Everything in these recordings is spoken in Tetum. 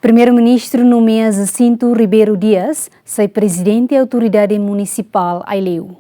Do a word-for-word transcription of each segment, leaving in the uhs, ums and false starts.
Primeiru-Ministru nomeia Jacinto Ribeiro Dias sai Prezidente Autoridade Munisipál Aileu.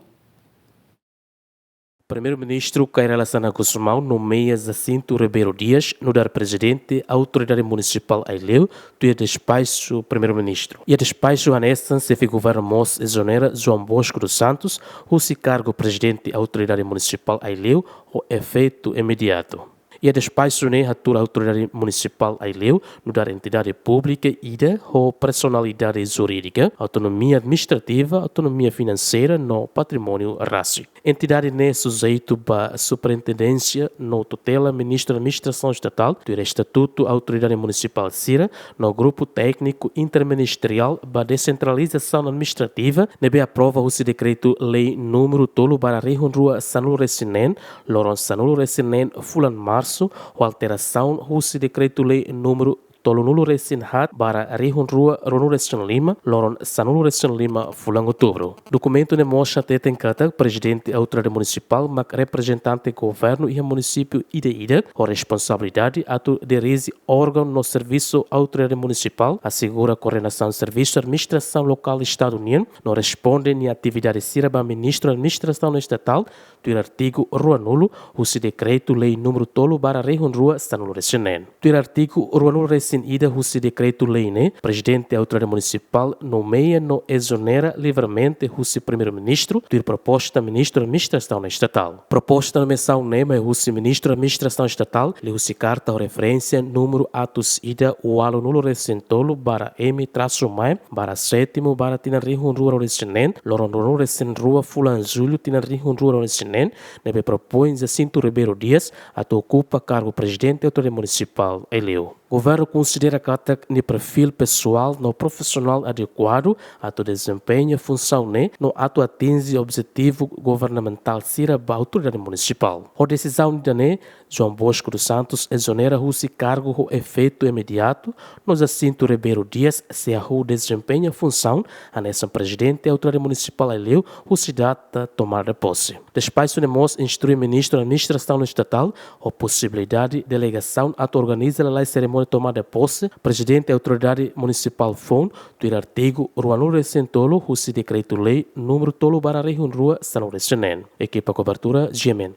Primeiru-Ministru Kay Rala Xanana Gusmão nomeia Jacinto Ribeiro Dias nu'udar Prezidente Autoridade Munisipál Aileu, tuir despaxu Primeiru-Ministru. Iha despaxu hanesan, Xefe Governu mós ezonera João Bosco dos Santos husi kargu Prezidente Autoridade Munisipál Aileu ho efeitu imediatu. Iha despaxu ne'e hatuur Autoridade Munisipál Aileu nu'udar entidade públika ida ho personalidade jurídika, autonomia administrativa, autonomia finanseira no patrimóniu rasik. Entidade ne'e sujeitu ba superintendénsia no tutela Ministru Administrasaun Estatál, tuir estatutu autoridade munisipál sira, no grupu tékniku interministeriál ba desentralizasaun administrativa ne'ebé aprova husi Dekretu-Lei númeru tolu barra rihun rua sanulu-resin-neen, loron sanulu-resin-neen fulan Marsu, ho alterasaun husi Dekretu-Lei númeru tolunulu-resin-haat barra rihun rua ruanulu-resin-lima, loron sanulu-resin-lima fulan Outubru. Dokumentu ne'e mós hateten katak Prezidente Autoridade Munisipál mak reprezentante Governu iha munisípiu ida-idak, ho responsabilidade atu dirije órgaun no servisu Autoridade Munisipál, asegura koordenasaun servisu administrasaun lokál Estadu nian, no responde nia atividade sira ba Ministru Administrasaun Estatál, tuir artigu ruanulu husi Dekretu-Lei númeru tolu barra rihun rua sanulu-resin-neen. Tuir artigu ruanulu-resin-ida husi Dekretu-Lei ne'e, Prezidente Autoridade Munisipál nomeia no ezonera livremente husi Primeiru-Ministru, tuir proposta Ministru Administrasaun Estatál. Proposta nomeasaun ne'e mai husi Ministru Administrasaun Estatál, liuhusi karta ho referénsia númeru atus ida ualunulu-resin-tolu barra M trasu mai barra sétimu barra tinan rihun rua ruanulu-resin-neen, loron ruanulu-resin-rua fulan Jullu tinan rihun rua ruanulu-resin-neen, ne'ebé propoin Jacinto Ribeiro Dias atu okupa kargu Prezidente Autoridade Munisipál Aileu. Governu konsidera katak nia perfíl pesoál no profisionál adekuadu atu dezempeña funsaun ne'e no atu atinje objetivu governamentál sira ba Autoridade Munisipál. Ho desizaun ida-ne'e, João Bosco dos Santos ezonera husi kargu ho efeitu imediatu, no Jacinto Ribeiro Dias sei hahú dezempeña funsaun hanesan Prezidente Autoridade Munisipál Aileu husi data tomada de posse. Despaxu ne'e mós instrui Ministru Administrasaun Estatál ho posibilidade delegasaun atu organiza lalais serimónia tomada de posse Prezidente Autoridade Munisipál foun, tuir artigu ruanulu-resin-tolu husi Dekretu-Lei númeru tolu barra rihun rua sanulu-resin-neen. Ekipa kobertura, G M N.